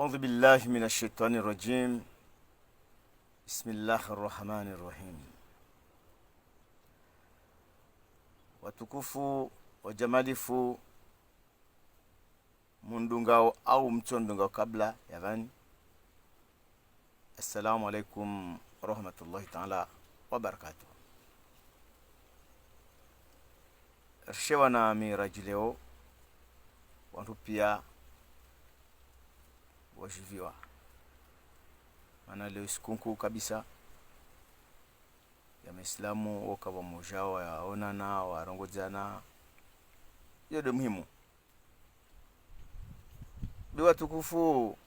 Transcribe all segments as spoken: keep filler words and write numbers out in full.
أعوذ بالله من الشيطان الرجيم. بسم الله الرحمن الرحيم. Watukufu, wajamalifu, mundungao au mtsondungao kabla ya vani. Assalamu alaikum warahmatullahi taala wabarakatuh. Rishewa na miraji leo, wantru pia wajiviwa. Mana leo isiku nkuu kabisa ya maislamu, woka pvamoja, waonana, warongodzana. Iyo nde muhimu. Be watukufu,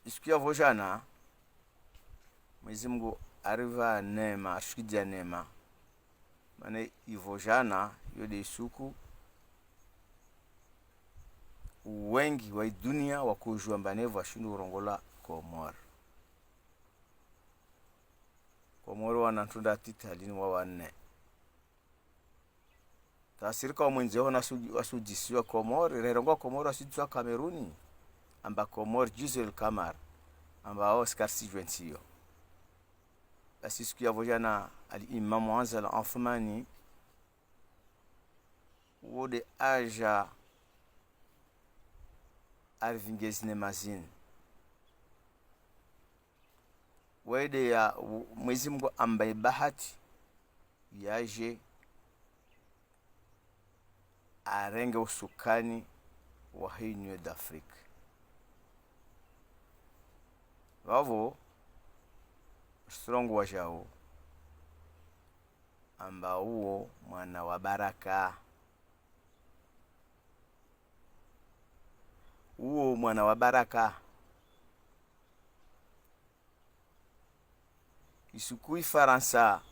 isiku ya pvo jana, Mwenyezi Mungu aripva neema, arishukidia neema. Mana ipvo jana, iyo nde isiku wengi wa idunia wakojua amba nepvo washindwa urongola Komori. Komori wana ntunda titi halini wa wanne. Tasirika wa mwendzeho na su-, wasudjisiwa Komori, rerongoa Komori wasudjisiwa Kameruni, amba Komori djuzul kamar, amba wao sikarisijwe ntsiyo. Basi isiku ya pvo jana, Al-Imamu Azali Assoumani, wo nde aja arivingeze neema zinu. Wo nde ya, u-, Mwenyezi Mungu ambaye bahati yaje arenge usukani wa he Union d'Afrique. Pvapvo, risirongoa wajau amba uwo mwana wa baraka. Uwo mwana wa baraka. Isiku Ifarantsa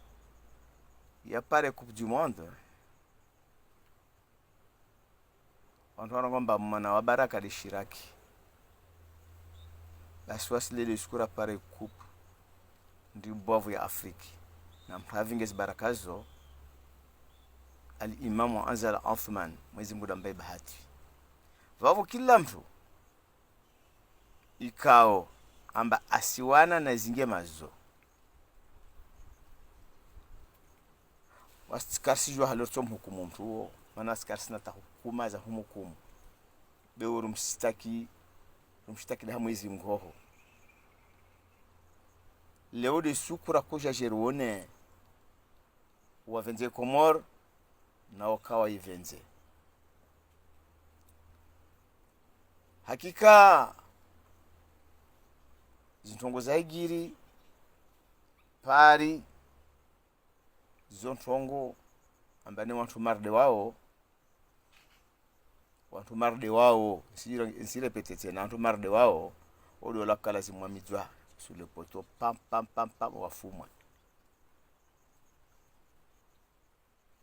yapare Coupe du Monde, wantru warongoa amba mwana wa baraka nde Chirac. Basi wasi leo isiku rapare coupe, ndi mbwavu ya Afrique. Na mtru avingeze baraka zo, Al-Imamu Azali Assoumani, Mwenyezi Mungu nambaye bahati. Pvapvo kila mtru ikao amba asiwana na zinge mazo, wasi sikarisijua hali ritso mhukumu mtru uwo, mana sikarisina ta hukuma za humhukumu. Be urumshtaki, rumshtaki nda ha Mwenyezi Mungu hoho. Leo nde isiku rakoja jeri wone wavendze Komori, na waka waivendze. Hakika, zintrongo za igiri, Paris, zo ntrongo amba ne wantru marde wao, wantru marde wao, nsire-, nsirepete tsena, wantru marde wao, wo nde wola kala zimwamidzwa sur le poteau, pam, pam, pam, pam, wafumwa.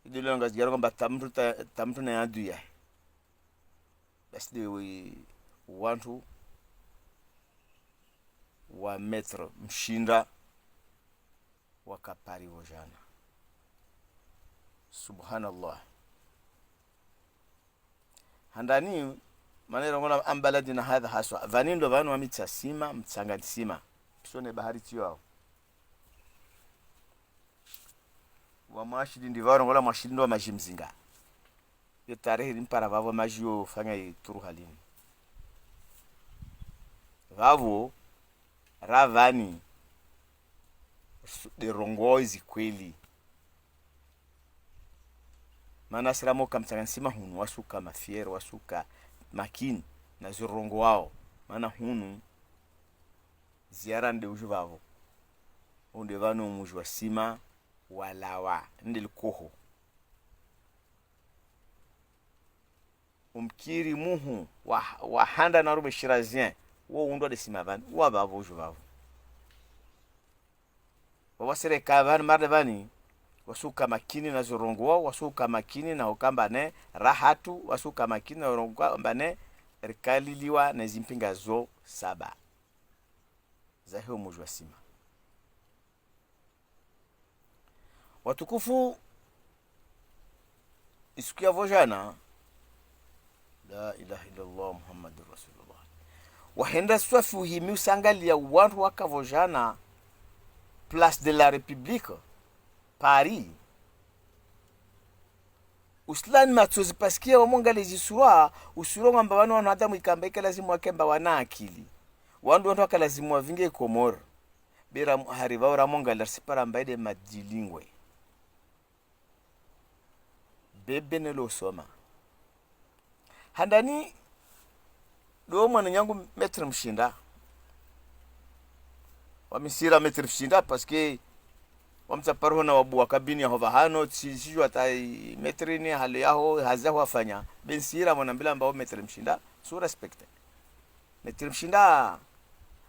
Ido leo ngazigaro kwamba ta mtru ta-, ta mtru na yadu yahe. Basi nde wi-, wantru wa Maître Mshinda waka Paris pvo jana. Subhanallah. Handani, mana irongoa am baladina hadha haswa. Pvani ndo pvanu wami tsa sima, mtsanga ntsima. Pvasina bahari tsiyo wao. Wa Mwashili ndi pvao rongoa Mwashili ndo wa maji mzinga. Yo tarehi rimpara pvapvo maji yo fanya ituru halini. Pvapvo, ra pvani, su-, nde rongoa izi kweli. Mana sira moka mtsanga ntsima hunu, wasuka mafier, wasuka makini, na zirongoao. Mana hunu, ziara nde uju pvapvo. Unde pvanu umuji wa sima, walawa, nde likoho. Umkiri muhu, wa, wa handa na rube shirazien, wo undwa nde sima pvani, wa pvapvo uju pvapvo. Wawasereka pvani marde pvani, wasuka makini na zirongoao, wasuka makini na ukamba ne rahatru, wasuka makini na urongoa amba ne rikaliliwa ne zimpinga zo saba za he umuji wa sima. Watukufu, isiku ya pvo jana, La ilaha illallah Muhammadur Rasulullah. Wahenda swafi uhimi usangalia wandru wakapvo jana Place de la République, Paris. Usilani matsozi parce que wamwangalia zisura, usura ngwamba wanu wanu hata mwikamba ika lazimu wakemba wana akili. Wandru wandru waka lazimu wavinge Komori. Bera hari pvao ramwangalia risipara mbaide madilingwe. Bebe nelo soma. Handani ndo mwananyangu Maître Mshinda. Wamisira Maître Mshinda parce que wamtsaparuho na wabuwa kabini yaho pvahano, tsi, tsijua hata i Maître ni hali yaho, hazi yaho wafanya. Bensira mwana mbila mbao Maître Mshinda, su respecte. Maître Mshinda,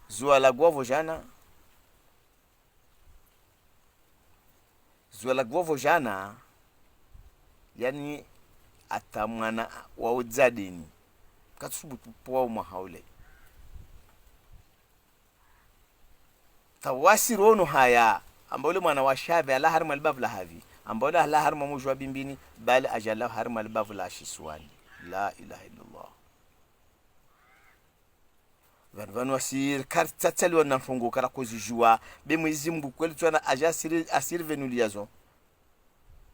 zuwa la gwapvo jana, zuwa la gwapvo jana, yani hata mwana wa udzadeni katsusubutu pvowa umwaha ule. Tawasi rono haya, amba ule mwana wa shavi, ala harimwa libavu la havi, amba ule ala harimwa mujwa bimbini, bali aja ala harimwa libavu la shisiwani. La ilaha illallah. Pvanu pvanu wasi karitsatsaliwa na ntrongo karakozijua, be Mwezi Mungu kweli tswana aja asiri, asiri pvenu liazo.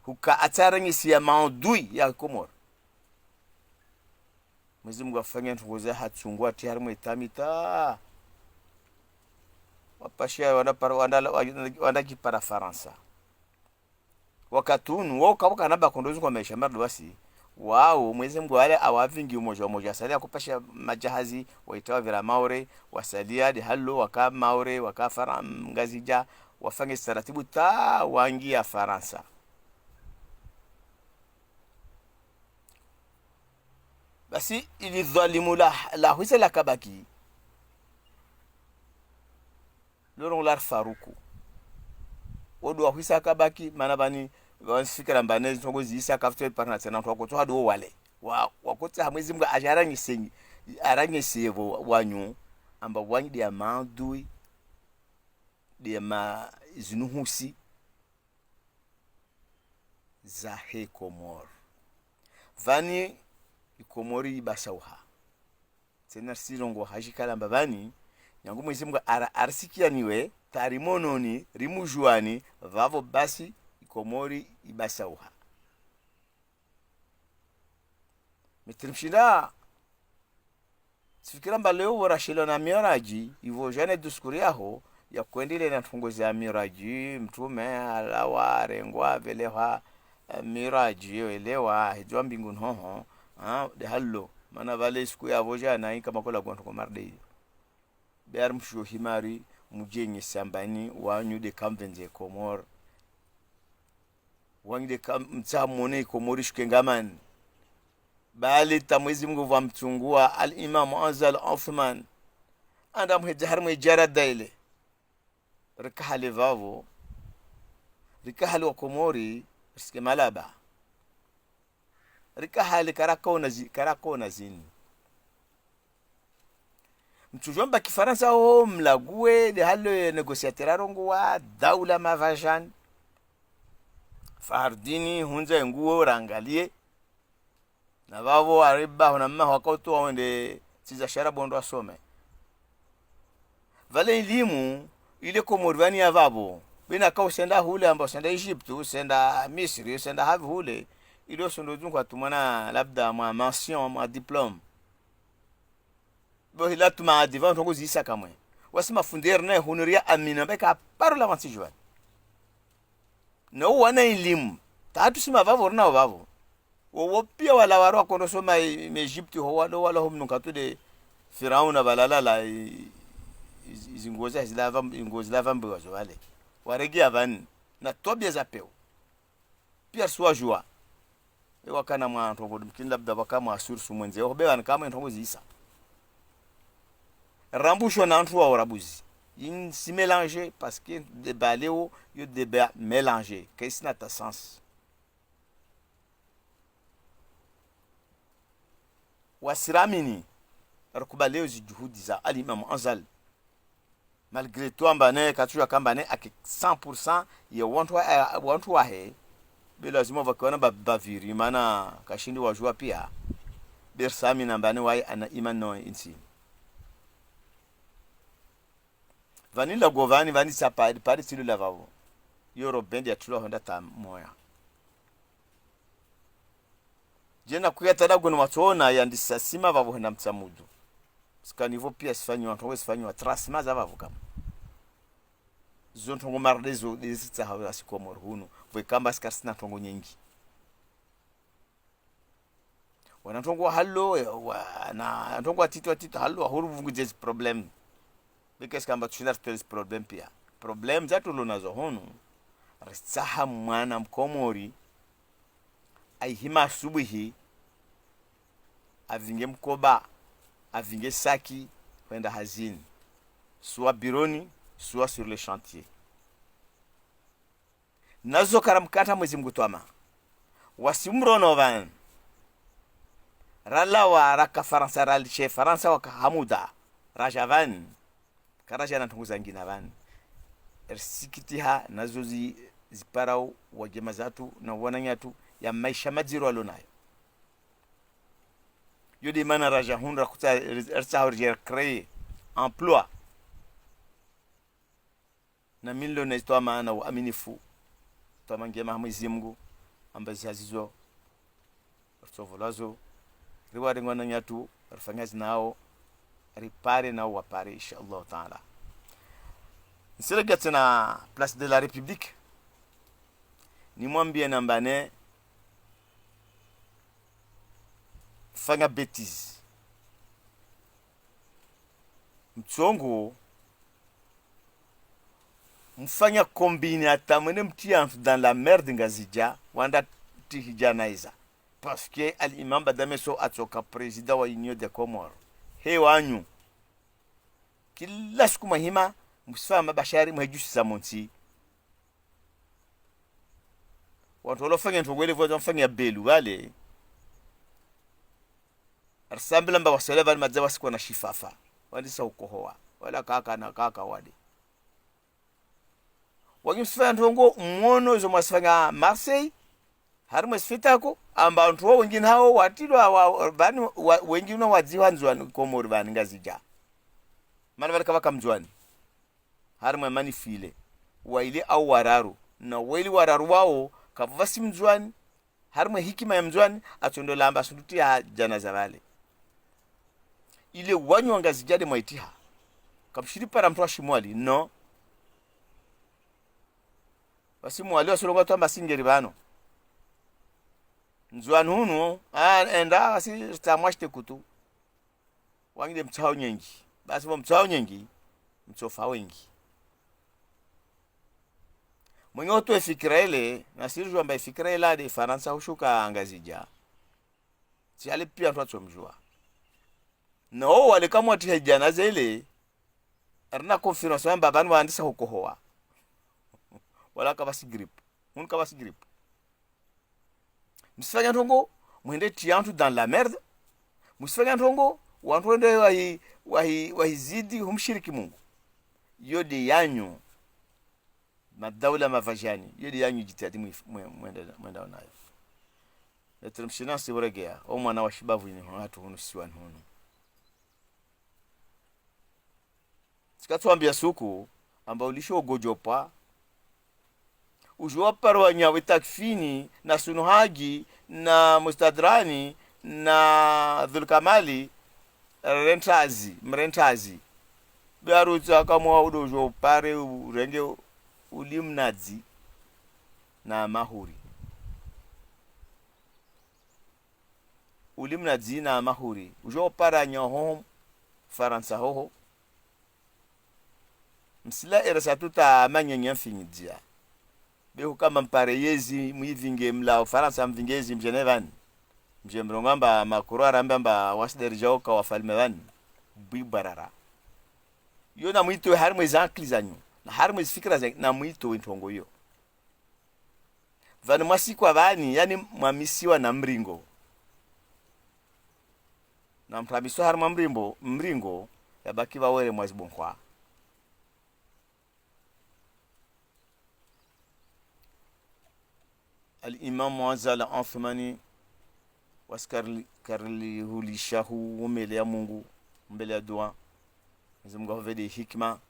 Huka atsarengesi ya maudhui ya Komori. Mwezi Mungu afanye ntrongo za hatsungu ati harimwa itamita. Wapashia wanda para, wanda, wanda kipara Farantsa. Wakati unu, wao kawaka na bakondozi kwa maesha mardu wasi, wao, Mwezi Mungu wale awavingi umoja umoja, wasalia kupasha majahazi, waita wavira Maore, wasalia de halo, waka Maore, waka Fara-, Ngazidja, wafanye taratibu ta wangia Farantsa. Basi, ili dhwalimu la, la hwisa la kabaki. Lolo ngula rifaruku. Wodo wahwisa kabaki, mana pvani, pvani sifikira mbane, ntrongo zisa kafutwe parna tsena, ntrongo tso hado wale. Wa, wakotsa ha Mwezi Mungu aja aranyise, aranyise pvo wanyu, amba wanyu de ya maudhui, de ya ma, zinuhusi, zahe Komori. Pvani, i Komori ibasauha. Tsena sirongo hajikala mbapvani, nyangu Mwezi Mungu ara-, arisikianiwe, ta rimononi, rimujuani, pvapvo basi, i Komori ibasauha. Maître Mshinda, tsifikira mba leo pvo rashelewa na miraji, ipvo jane duskuri yaho, ya kwendele na ntrongo za miraji, mtrume, alawa, arengwa, apvelehwa, eh, miraji, yo elewa, hidjwa mbinguni hoho, ah, de halo, mana pvale siku ya pvo jana, ika makola gwantu ko marde iyo. Be ari mshuo himari, mudjenye sambani, wanyu de kamvenze Komori. Wanyu de kam-, mtsamone Komori shuke ngamani. Bali ta Mwezi Mungu pvwa mtsungua, Al-Imam Azali Othman. Anda muhedza harimwa ijarada ile. Rika hale pvapvo. Rika hale wa Komori, risike malaba. Rika hale karakona zi-, karakona zini. Mtsujua mba Kifarantsa ho mlague de halo ye négociateur arongowa, daula mavajani. Fahardini, hundza enguo, rangalie. Na pvapvo ariba, hona mma wakautu wawende, tsiza shara bondo asome. Pvale ilimu, ile Komori pvani ya pvapvo. Bena ka usenda hule, amba usenda Egypte, usenda Misri, usenda havi hule. Ile usondo dzungu atumana labda mwa mention, mwa diplôme. Bo hila tuma adiva ntrongo zisa kamwe. Wasi mafundere na hunu ria amina, mbe ka paro la wansi juani. Na uwana ilimu. Tatu sima pvapvo, rina pvapvo. Wowo pia wala waro wakondo soma i-, me Egypte ho walo, wala ho mnunka tu de Firauna pvalala la i-, i-, izi ngozi zila pvam-, ngozi la pvambe wazo wale. Waregi apvani. Na tobia za peu. Pia suwa jua. E wakana mwa ntrongo mkini labda waka mwa suri sumwenze. Oho be wani kamwe ntrongo zisa. Rambusho na ntru wa urabuzi. Yin si mélanger parce que débat leo, yo débat mélanger. Kaisina ta sens. Wasiramini, rikubali leo zi juhudi za Al-Imam Azali. Malgré tout amba ne, katsujua kamba ne, ake cent pour cent ye wantru wa, eh, wantru wahe, be lazima wakiwana ba-, baviri, mana kashindi wajua pia. Bersami namba ne waye ana imani no intsi. Vani la govani vani sa pari, pari tsi lula vavo. Yo Robin dia tulwa honda ta moya. Djena kuya tada goni watsona yandisa sima vavo hena Mtsamudu. Sika nivo pia sifanyiwa, ntrongo sifanyiwa, trasima za vavo kama. Zo ntrongo marde zo, dezi tsaha wa si Komori hunu. Vwe kamba sika sina ntrongo nyengi. Wana ntrongo wa halo, wana ntrongo wa tito, wa tito, halo, wahuru vungu djezi problème. Beke sika amba tushina ritoe zi problème pia. Problème za tulo nazo hunu. Ritsaha mwana Mkomori, aihima asubuhi, avinge mkoba, avinge saki, hwenda hazini. Soit bironi, soit sur le chantier. Nazo karamkata Mwezi Mngu twama. Wasi mrono vani. Ralawa raka Farantsa, ralishe Farantsa waka hamuda. Raja vani. Karaja na ntrongo zangina vani. Risikitiha nazo zi, ziparao wadjema zatru na wananyatru ya maisha madziro walo nayo. Yo de mana raja hunu rakutsa, ritsaha uri créer emploi. Na mi nilo na itwama na uaminifu, twama ngema ha Mwezi Mngu, amba zihazi zo, ritsovolwa zo, riware ngwananyatru, rifanye hazi nao, ripare nao wapare, insha Allah Taala. Ntsiregetse na Place de la République, nimwambie namba ne, fanya bêtise. Mtsongo, mfanya combine hata mwende mtriye wantru dans la merde Ngazidja, wandra tihi djanaiza. Parce que Al-Imam Badameso atsoka président wa Union des Comores. He wanyu. Kila siku mwahima, msifa mabashari, mwahijusi za montsi. Wantru walo fanya ntrongo wele vwa mfanya belu wale. Arisambila mba wasele vani madza wasikwa na shifafa. Wandisa ukohowa. Wala kaka na kaka wade. Wanyu msifanya ntrongo mwono izo mwasifanya Marseille. Harimwa sifitako, amba wantru wao wengine hao watilwa wa, vani, wa, wengine wadziwa Ndzuani Komori vani Ngazidja. Mana vale kavaka Mndzuani. Harimwa manifile. Waili au wararu. Na waili wararu wao, kavuvasi Mndzuani. Harimwa hikima ya Mndzuani, atsondo lamba sunduti ya djana za vale. Ile wanyu wa Ngazidja de mwaitiha. Kamshiri para mntru wa Shimwali, no. Wasi Mwali wasolonga twamba singeri vano. Ndzuani hunu, ah, enda, wasi rita mwashite kutu. Wangi de mtsaho nyengi. Basi vo mtsaho nyengi, mtsofa wengi. Mwenye otowe fikira ile, na siri jwamba ifikira ile ade Farantsa hushuka Ngazidja. Tsi ale pia ntru atsomjua. Na o wale kamwatiha djana zele, arina confirmation yamba vani wandisa hukohowa. Wala kavasi grippe. Hunu kavasi grippe. Msifanya ntrongo, mwende tiya wantru dans la merde. Msifanya ntrongo, wantru wende wahi, wahi, wahizidi, humshiriki Mungu. Yo de yanyu, madaula mavajani, yo de yanyu jitihadi mwi, mwe, mwenda, mwenda onayo. Netre mshina si uregea, o mwana wa shibavu ini hunu hatru hunu siwani hunu. Tsikatsuambia suku, amba ulisho ugodjopwa. Ujo wapara wanyawe Takfini, na Sunuhagi, na Mustadrani, na Dhulkamali, rentazi, mrentazi. Biarutsi akamwa udo ujo upare urenge ulimnadzi na mahuri. Ulimnadzi na mahuri. Ujo upara nyaho Farantsa hoho. Msila era satuta manyanya mfinyidzia. Be hukamba mpare yezi, mwivinge mla Ufarantsa mvinge yezi mdjene vani. Mdje mronga amba makuru arambe amba wasi de ridjao ka wafalme vani. Bwi barara. Yo na mwitowe harimwa ezi ankili zanyu. Na harimwa ezi fikira zanyu. Na mwitowe ntrongo yo. Vani mwasikwa vani, yani mwamisiwa na mringo. Na mtru amiswa harimwa mrimbo, mringo, yabaki vawere mwazibonkwa. Al-Imam Muazzal Anthumani, Wasi karili-, karilihulisha hu mbele ya Mungu, mbele ya dua. Mwenyezi Mungu ahupve de hikima,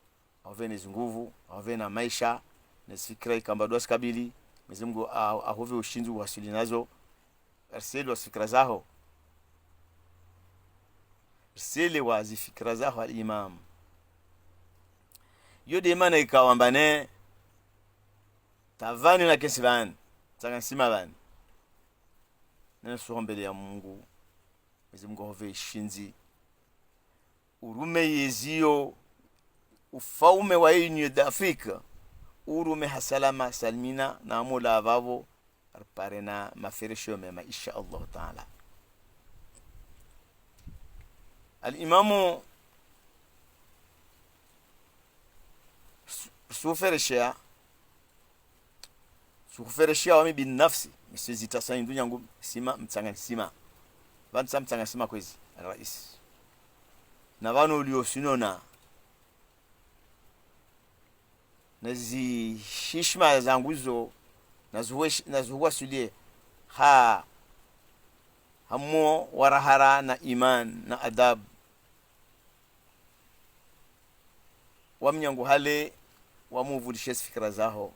ahupve ne zinguvu, ahupve na maesha, ne zifikira ikao amba dua zikabili. Mwenyezi Mungu ah-, ahupve ushindzi uhasili nazo. Riselewa zifikira zaho. Riselewa zifikira zaho al-Imam. Yo de mana ikao amba ne, ta vani na kesi vani, tsanga nsima vani. Nene suho mbele ya Mungu. Mwenyezi Mungu ahupve shindzi. Urume yezi yo ufaume wa Union d'Afrique, urume ha salama salimina, na mola vavo, ripare na maferesho mema, insha Allahu Ta'ala. Al-Imamu su-, sufereshea, sufereshea wami binafsi, mi sezitasa hindru nyangu sima, mtsanga sima. Vantsa mtsanga sima kwezi, al-Rais. Na vanu ulio sinona. Na zishishima zangu zo, na zuwesh-, na zuwasulie, ha, hamo warahara na iman, na adab. Wa mnyangu hale, wamuvulishe zifikira zaho.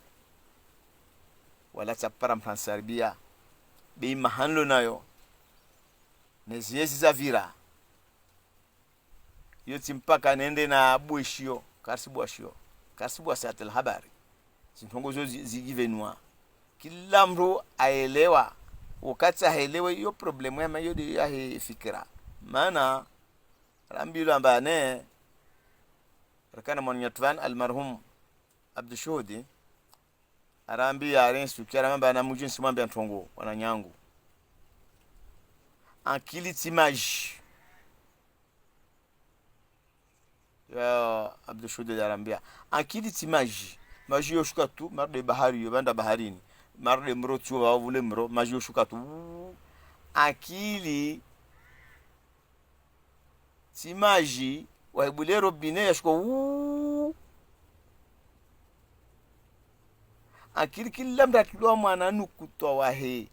Wala tsapara mfransa arbia. Be imahanlo nayo. Ne ziyezi zavira. Yo tsi mpaka nende na bweshiyo, karisi bwashiyo, karisi bwasa hata la habari. Zintrongo zo zi-, zigivenwa. Kila mndru aelewa, wakati aelewe yo problemu ya mayo de yahe fikira. Mana, rambilwa amba ne, rakana mwananyatru vani almarhum Abdu Shuhudi, arambiya arensu, kia aramba na mujinsi mwambia ntrongo, wananyangu. Ankili tsi maji. Ya Abdu Shuhudi arambiya. Ankili tsi maji. Maji yo shuka tu, marude bahari yo, vanda baharini. Marude mro tsi yo, vavule mro, maji yo shuka tu. Ankili tsi maji, wahibule robine ya shuka wu. Ankili kila mndru atulwa mwana nukutwa wahe.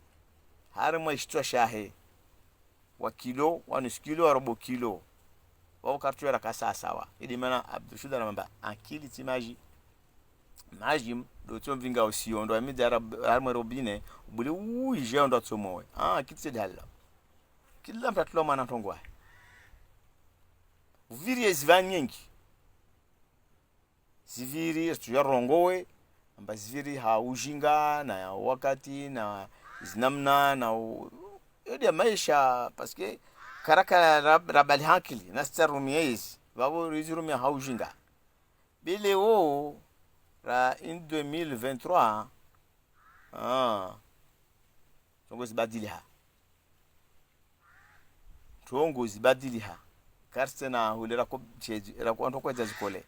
Harimwa ishitwa shahe. Wa kilo, wa nusu kilo, wa robo kilo. Wao kartu ya raka sawa sawa. Idi mana Abdu Shuhudi aramba, ankili tsi maji. Maji, do tso mvinga usiyo, ndo amidzi ara-, harimwa robine, ubule uije ndo atsomowe. Ah, ankili tsi de hali la. Kila mndru atulwa mwana ntrongo wahe. Uviri yezi vani nyengi. Ziviri, stu ya rongowe, amba ziviri ha ujinga, na ya wakati, na zinamna, na u-, yo de ya maesha, parce que karaka ra-, rabali hankili, na sita rumia yezi, vavo rizi rumia ha ujinga. Be leo, ra in deux mille vingt-trois, ah, ntrongo zibadiliha. Ntrongo zibadiliha. Karisi tsena hule rako-, tshezi, rako-, ntrongo kwedza zikole.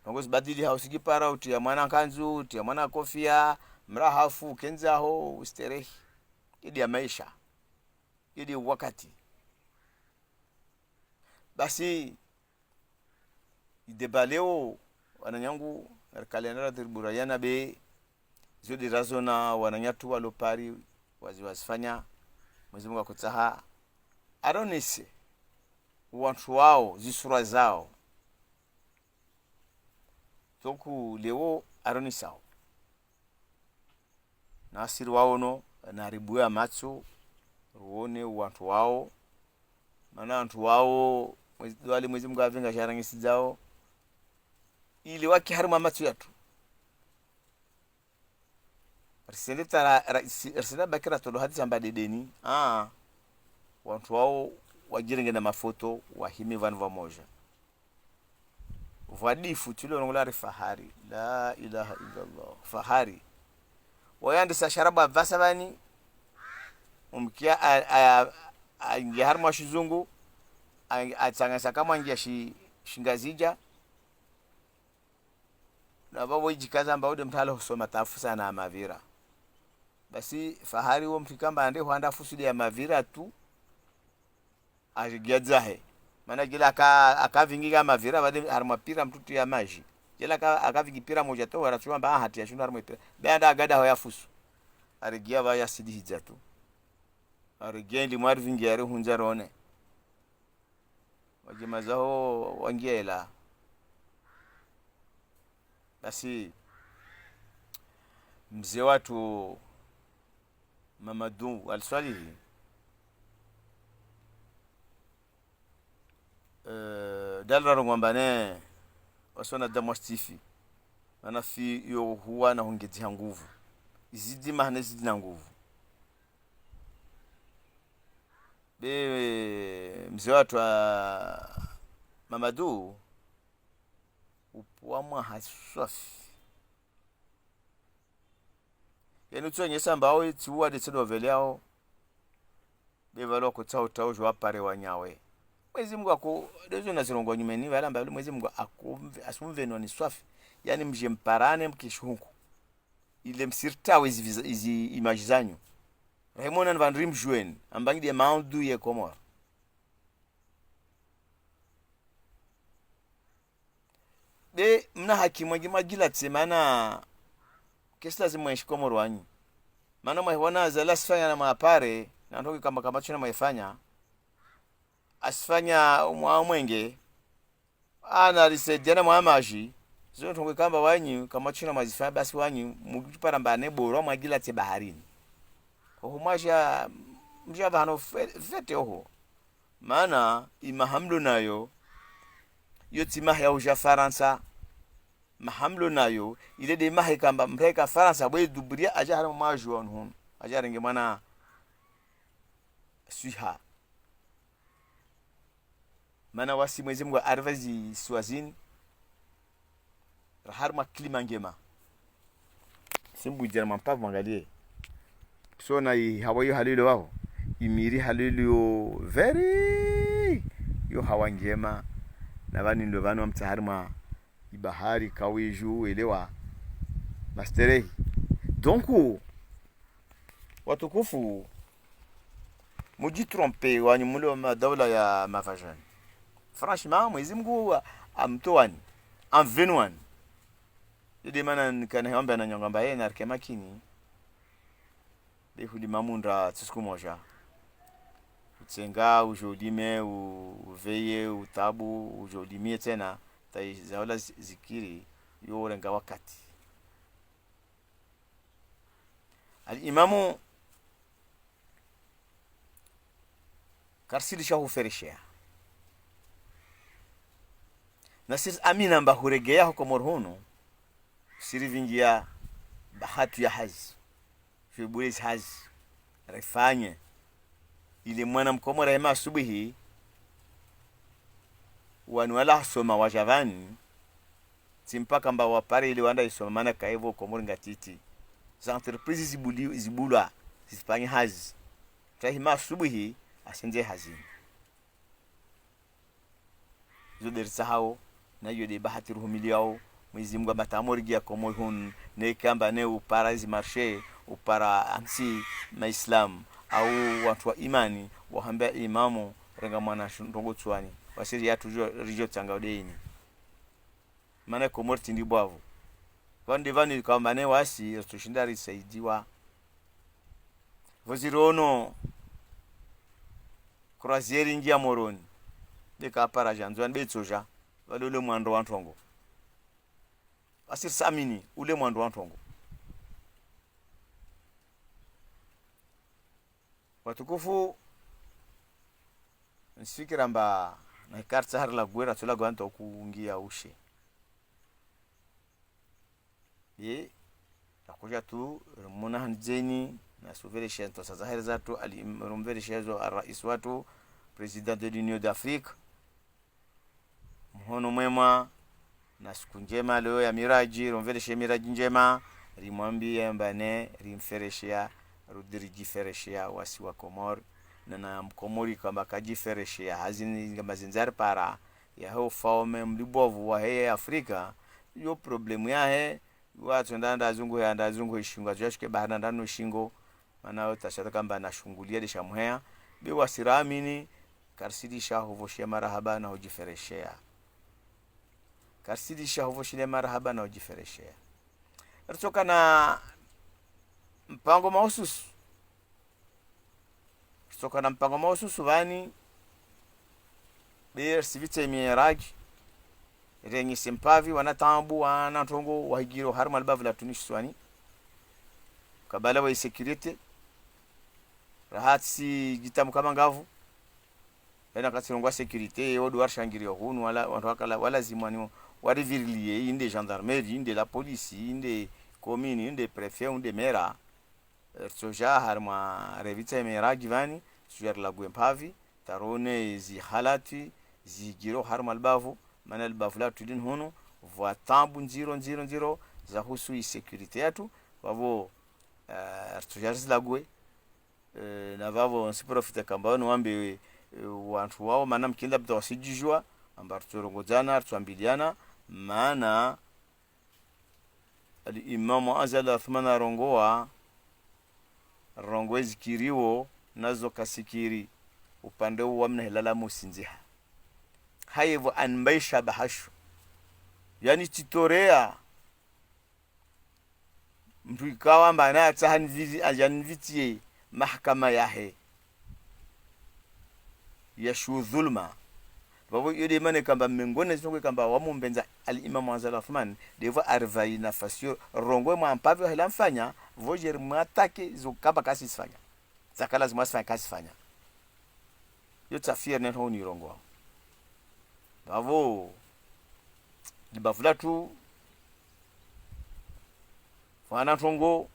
Ntrongo zibadiliha, usigipara, utriya mwana nkanzu, utriya mwana kofia, mra hafu, kendza ho, usterehi. Idi ya maesha. Idi ya wakati. Basi, ideba leo, wananyangu, rikale na radhiri burayana be, zo de razo na wananyatru walo Paris, wazi wazifanya, Mwenyezi Mungu akotsaha, aronese, wantru wao, zisura zao. Donc, leo, aronesao. Nasi riwaono, na ribuwe matso, ruone wantru wao. Mana wantru wao, mwezi, wale Mwenyezi Mungu avenga sharangisi zao. Ili waki harimwa matso yatru. Risende tara, ra-, si-, risende baki ratolo hadisi amba dedeni. Ah. Wantru wao, wajirenge na mafoto, wahimi vanu vamoja. Vwadifu, tilo nongola ri fahari. La ilaha illallah. Fahari. Wayandisa sharabu avasa vani. Umkia a, a, a, aingia harimwa shizungu. A, atsanganyisa kamwe aingia shi, shingazidja. Na vavo ijikaza amba ude mtala husoma tafusa na mavira. Basi fahari wo mtrikamba ande hwanda fusu de ya mavira tu. Ajigia dzahe. Mana gila aka, akavingi ga mavira, vade harimwa pira mtrutu ya maji. Gila aka, akavingi pira moja to, wara tsuwa mba ahati ya shundu harimwa pira. Be anda agada ho ya fusu. Arigia va ya sidi hidza tu. Ari gendi mwari vingi ari hundza rone. Wadjemaza ho wangiela. Basi, mze watru Mamadou Al Swalihi, eh, dali rarongoa amba ne, wasona damu wa stifi. Mana fi yo huwa na hungedzi ha nguvu. Izidi mahana izidi na nguvu. Be mze watru wa Mamadou, upvua mwaha swafi. Yaani utsonyesa amba wo itsi uwa de tsedo veleao. Be valo kutsaho tsaho jo wapare wanyawe. Mwezi Mungu ako, dezo na zirongoa nyumeni, vale amba Mwezi Mungu akumve, asumve no ni swafi. Yaani mdje mparane mkishuhunku. Ile msirtawe izi viza-, izi image zanyu. Rahimona ni vandri mjweni, amba ngi de maudhui ye Komoro. Be mna haki mwadji, mwadjila tse mana kesi lazima mwenshi Komoro wanyu. Mana mwahivona zala asifanya na mwapare, na ntrongo kamba kamba tsuna mwaifanya. Asifanya mwa mwenge, ana risaidia na mwa maji. Zo ntrongo kamba wanyu, kamba tsuna mwazifanya basi wanyu, mukipara amba ne bora mwadjila tse baharini. Oho mwaja, mja vahano fe-, fete oho. Mana, imaha mlo nayo, yo tsi maha ya uja Farantsa, maha mlo nayo, ile de maha ikamba mreka Farantsa, bwe duburia aja harimwa mwaji wanu hunu, aja renge mwana swiha. Mana wasi Mwezi Mungu ariva zisiwa zini, ra harimwa klima ngema. Simbu idjana mampavu mwangalie. Sona i hawa yo halilo waho. Imiri halilo yo very. Yo hawa ngema. Na vani ndo vani wamtsa harimwa ibahari, kawiju, elewa. Masterehi. Donc, watukufu, mudjitrompe wanyu mule madaula ya mavajani. Franchement, Mwezi Mungu a-, amtowani, amvenwani. Ndo de mana nikana hewambe ananyonga amba ye narike makini. Be hulima munda tsi siku moja. Utsenga, ujo ulime, u-, uveye, utabu, ujo ulimie tsena. Tayi zaula zi-, zikiri, yo urenga wakati. Al-Imamu, karisilisha hufereshea. Na sisi amina amba huregea ho Komoro hunu, sirivingia bahati ya hazi. Fibulisi hazi. Rifanye. Ile mwana mkomori hema asubuhi, wanu wala hasoma waja vani, tsi mpaka amba wapare ile wanda isoma mana kaivo Komori ngatiti. Za entreprise zibuli-, zibulwa, zisifanye hazi. Tahima asubuhi, asendze hazini. Zo de ritsahao, na iyo de bahati ruhumiliao, Mwezi Mungu amba tamorigia Komori hunu, ne kamba ne upara izi marché, upara antsi, maislamu, au wantru wa imani, wahambia imamu, renga mwana sh-, ndrongo tswani, wasiri yatru jo, rijo tsanga udeini. Mana Komori tsi ndi bwavu. Vanu de vanu kamba ne wasi, ritsushinda risaidiwa. Vo ziriono, croisière ingia Moroni. Be kapara ja Ndzuani be tsoja. Vale ule mwando wa ntrongo. Asiri samini, ule mwando wa ntrongo. Watukufu, nisifikira amba na ikartsa hari la gwera, tula gwanta okungia ushe. Ye, takuja tu, muna handzeni, na suvereshe ntosa zaheri zatru, ali, rumvereshe zo a rais watru, président de l'Union d'Afrique. Mhono mwema, na siku njema leo ya miraji, rumvereshe miraji njema, rimwambie amba ne, rimfereshea, rudi rijifereshea, wasi wa Komori, na na mkomori kamba kajifereshea, hazini ngamba zindzari para, yahe ufaume mlibovu wahe Afrika, yo problemu yahe, watsonda ndazungu ya ndazungu ishingo, atsuyashuke bahari ndanu ishingo, mana yo tashata kamba na shungulia de shamheya, be wasiramini, karisilisha huvoshea marahaba na hujifereshea. Karisilisha huvoshea marahaba na hujifereshea. Ritsoka na mpango mahususu. Tsoka na mpango mahususu pvani, be risivitse miraji, renyese mpapvi, wana taabu, wana ntrongo, wahigiro harimwa libavu la Tunis swani. Kabla wa insécurité, rahatsi djitamu kama ngavu, ena katsirongoa sécurité, wo ndo warishangiriyo hunu, wala, wantru wakala, wala zimwani, warivirilie, inde gendarmerie, inde la police, inde commune, inde préfet, inde maire. Ritsoja harimwa revitsa miraji pvani, ritsoja rilague mpapvi, tarone zihalati, zigiro harimwa libavu, mana libavu la Tunis hunu, pvwa taabu ndziro, ndziro, ndziro, zahusu insécurité yatru, pvapvo, eh, ritsoja rizilague, eh, na pvapvo ntsiprofite kamba wanu wambe, eh, wantru wao, mana mkinda bda wasidjijua, amba ritsorongodzana, ritsoambiliana, mana, Al-Imamu Azali Athumani arongoa, rongoa ezikiriwo, nazo kasikiri, upande uwa mna helala musindziha. Haye pvo animbaisha bahashu. Yani tsitorea, mntru ikao amba natsaha nivizi, aja nivitsiye mahakama yahe ya shu dhulma. Pvapvo iyo de mana kamba mengone zitrongo kamba wamumbendza Al-Imamu Azali Athumani, de pvo arivai nafasi yo, rongoe mwa mpapvi wa hela mfanya, pvo jeri mwatake zo kamba kasizifanya. Zaka lazima asifanya kasifanya. Yo tsafier nentro unirongoa. Pvapvo, libavu latru, wana ntrongo,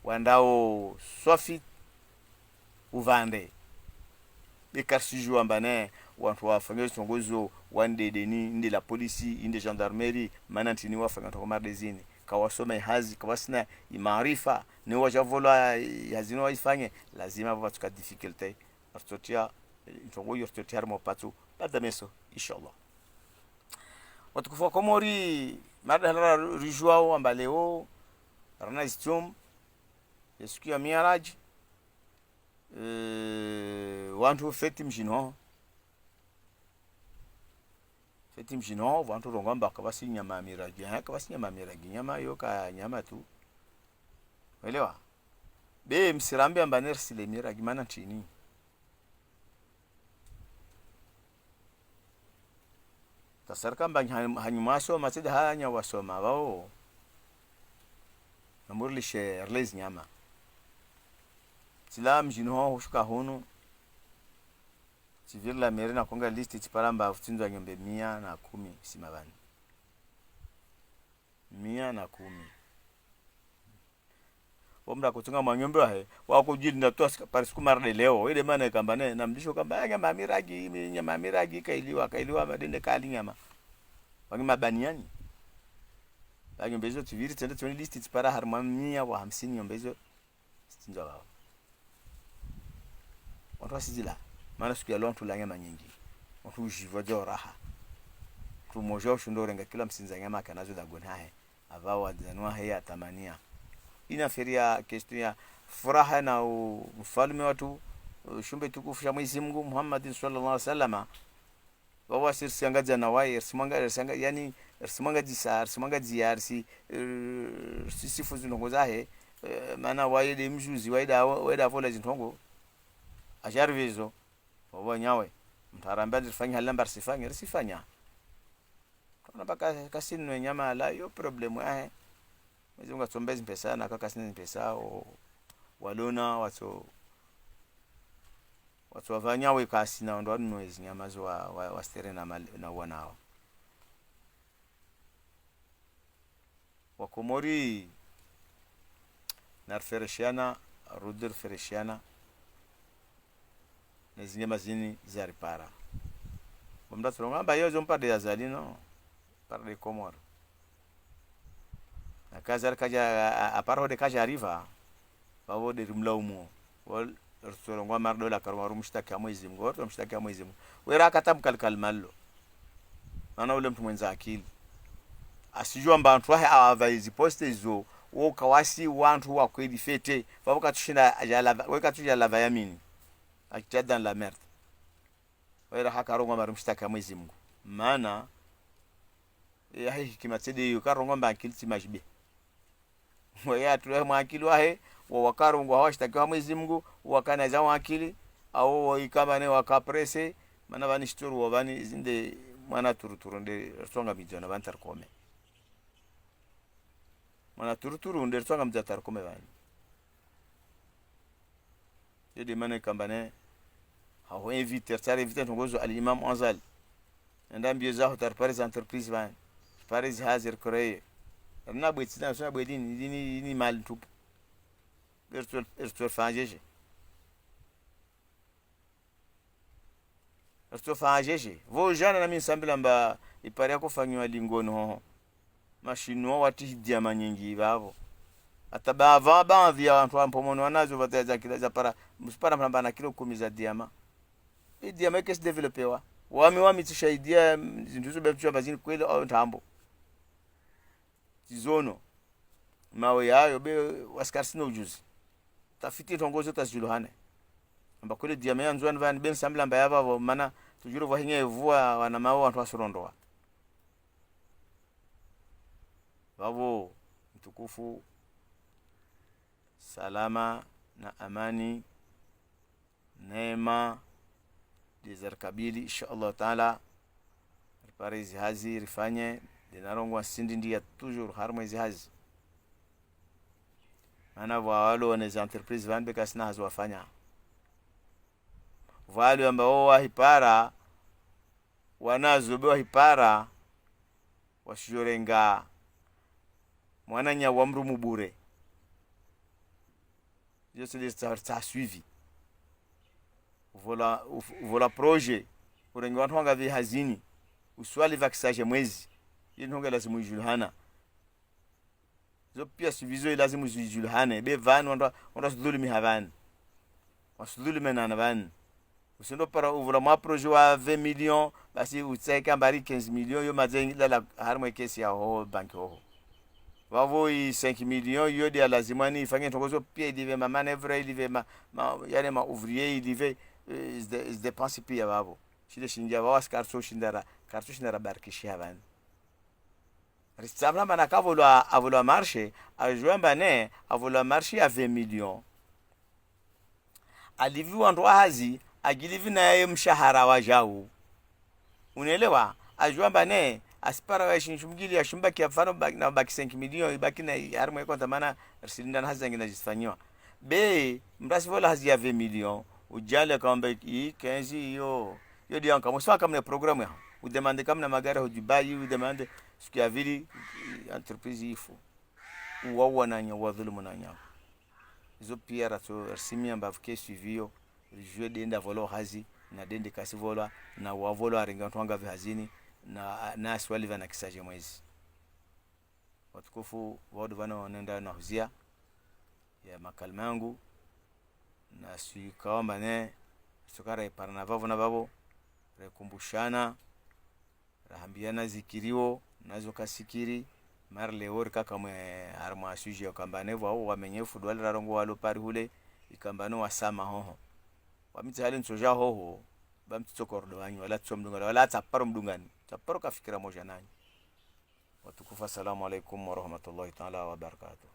wandao swafi, uvande. Be karisijua amba ne, wantru wafanya zitrongo zo, wande deni, inde la police, inde gendarmerie, mana ntrini wafanya ntrongo mardezini. Kawasoma ihazi, kawasina imaarifa, ne wajavolwa ihazi no waifanye, lazima pvatsuka difficulté. Ritsotia, ntrongo yo ritsotia harimwa upatsu, bada meso, inshallah. Watukufu wa Komori, marada halara rijuao amba leo, rana zitsum, ye siku ya miraji, eh, wantru feti mjini ho. Feti mjini ho, wantru rongoa amba kapvatsi nyama ya miraji, eh, kapvatsi nyama ya miraji, nyama yo ka nyama tu. Welewa? Be msirambe amba ne risile miraji, mana ntrini. Tasarika amba ha-, hanyuma wasoma, tsida hanya wasoma, pvao. Namurilishe, rile zinyama. Tsila mjini ho, hushuka hunu. Tsiviri la mairie nakonga liste, tsipara amba futsindzwa nyombe mia na kumi, sima pvani. Mia na kumi. Wo mndru akutsunga mwa nyombe wahe, wakujili na tu asika, pari siku marade leo, ile mana kamba ne, namlisho kamba, "Ah, nyama ya miraji, mi-, nyama ya miraji, kailiwa, kailiwa, madende kali nyama." Wangi mabaniani. Ba nyombe zo tsiviri, tsende tsoni liste, tsipara harimwa mia wa hamsini nyombe zo, zitsindzwa pvao. Wantru wasizila, mana siku ya leo wantru wala nyama nyindji. Wantru ujivwa djo raha. Mntru mmoja ushindo urenga kilo hamsini za nyama akanazo dagoni hahe. Apvao wadzani wahe ya tamania. Ina affaire ya question ya furaha na u-, ufalume watru, uh, shumbe tukufu sha Mwenyezi Mungu, Muhammadin swallallahu alaihi wasallama. Pvapvo wasi risangadzana waye, risimwanga-, risanga-, yani, risimwangadzisa, risimwangadzia, risi-, eh, risisifu zintrongo zahe, eh, mana waye de mjuzi, waye da, waye da vola zintrongo. Ajarivizo, pvapvo nyawe, mntru arambe rifanye hali amba risifanye, risifanya. Tona mpaka kasinwe nyama la, yo problème yahe. Mwenyezi Mungu atsombe zimpesa, na kaka sina zimpesa, o, walona, watso, watso wafanya weka sina, wandru wanunue zinyama zo wa, wa, wastere na mal-, na wanao. Wakomori, narifereshiana, rudi rifereshiana, ne zinyama zini zaripara. Bo mndru atsurongoa amba iyo zo mpare ya Azali no, mpare de Komori. Na ka Azali kaja, a, a, apara hode kaja ariva, pvapvo de rimlaumu. Wo, ritsorongoa marado la karuma rumshtaki ha Mwenyezi Mungu, wo rumshtaki ha Mwenyezi Mungu. Wera akata mkalikali malo. Mana ule mntru mwendza akili. Asijua amba wantru wahe awapva izi poste izo, wo kawasi wantru wa kweli fete, pvapvo katsushinda ajalava, we katsujalava yamini. Akija dans la merde. Wera hakarongoa marumshtaki ha Mwenyezi Mungu. Mana, yahe hikima tsede yo, karongoa amba akili tsi majibe. Waye atule mwa akili wahe, wo wakarongoa hawashtakiwa ha Mwenyezi Mungu, wakana za wa akili, Awo ikamba ne waka pressé, mana pvani shitsuru wo pvani zinde mwana turuturu nde ritsonga midzona pvani tarikome. Mwana turuturu nde ritsonga mdza tarikome pvani. Yo nde mana ikamba ne, haho invité, tsari invité ntrongo zo al-Imam Azali. Enda mbio zaho taripare za entreprise pvani. Ripare zi hazi ricréé. Rina bwe tsina, sina bwe dini, dini, dini mali ntupu. Ritsofanya dje. Ritsofanya dje. Pvo djana na mi nisambila amba ipare yakofanyiwa Lingoni hoho. Mashinwa watihi diama nyindji pvapvo. Hata pvapvo baadhwi ya wantru wa Mpomoni wanazo pvata za kila za para, msipara mramba na kilo kumi za diama. I diama ikesi développéwa. Wami, wami tsishahidia, mm, zintru zo be mtsu amba zini kweli au ntambo. Zizono. Mawe yayo be wasikari sina ujuzi. Tafiti ntrongo zo tazijulihane. Amba kweli diama ya Ndzuani pvani be nisambila amba ya pvapvo mana tujuru pvwa hinya ivua wana mawe wantru wasurondowa. Pvapvo mtukufu, salama na amani, neema, nde zarikabili, insha Allah Taala. Ripare zi hazi, rifanye, nde narongwa sindi ndiya toujours harimwa zi hazi. Mana pvwa walo ne za entreprise pvani be kasina hazi wafanya. Pvwa walo amba wo wahipara, wanazo be wahipara, wasijorenga mwananya wa mdru mubure. Yo c'est des ta, ta suivi. Uvola, uv-, uvola projet, urenge wantru wanga pvi hazini, uswali pvakisa dje mwezi. Yo ntrongo lazimu ijulihana. Zo pia suivi zo ilazimu zijulihane. Be pvani wantru, wantru wasudhulumiha pvani. Wasudhulume nana pvani. Usindo para uvola mwa projet wa vingt millions, basi utsahe kamba ari quinze millions, yo madze lala harimwa ikesi ya hoho, banki hoho. Pvapvo i cinq millions, yo nde ya lazima ni ifanye ntrongo zo pia ilipve ma manœuvre, ilipve ma, ma, yale ma ouvrier, ilipve, eh, zi dé-, zi dépenses pia pvapvo. Shile shindja pvapvo asi karitso shinda ra, karitso shinda rabarikishiha pvani. Ritsambula mana kavolwa, avolwa marché, ajua amba ne, avolwa marché ya vingt millions. Alipvi wantru wa hazi, ajilipvi na ye mshahara wajau. Unelewa, ajua amba ne, asipara wa ishirini shumgili ya shumbaki ya mfano ba-, na baki cinq millions, ibaki na i-, harimwa ye konta mana risilinda na hazi zangina zifanyiwa. Be, mrasi vola hazi ya vingt millions, ujale kamba i quinze yo, yo nde yanka, mwiswa kamna programme ya. Udemande kamna magari ho Dubai, udemande siku ya pvili, entreprise ifu. Uwawa nanya, uwadhulumu nanya. Izo pia ratso, rasimia amba pvuke suivi yo, rijue nde nda volwa hazi, na nde nde kasi volwa, na wavolwa arenge wantru wanga pvi hazini, na, na aswali pvana kisa dje mwezi. Watukufu, wadu pvana wanenda na huzia, ya makalima yangu, na suika wamba ne, suka raiparana pvapvo na pvapvo, raikumbushana, rahambiana zikiriwo, nazo kasikiri, mara leo rika kamwe harimwa sujet ya kamba ne pvwa wo wamenyefu dwali rarongo walo pari hule, ikamba no wasama hoho. Wami tsi hali ntsoja hoho, ba mtsitso kordo wanyu, wala tso mdungani, wala tsaparo mdungani, tsaparo kafikira moja nanyu. Watukufu, assalamu alaikum warahmatullahi taala wabarakatuh.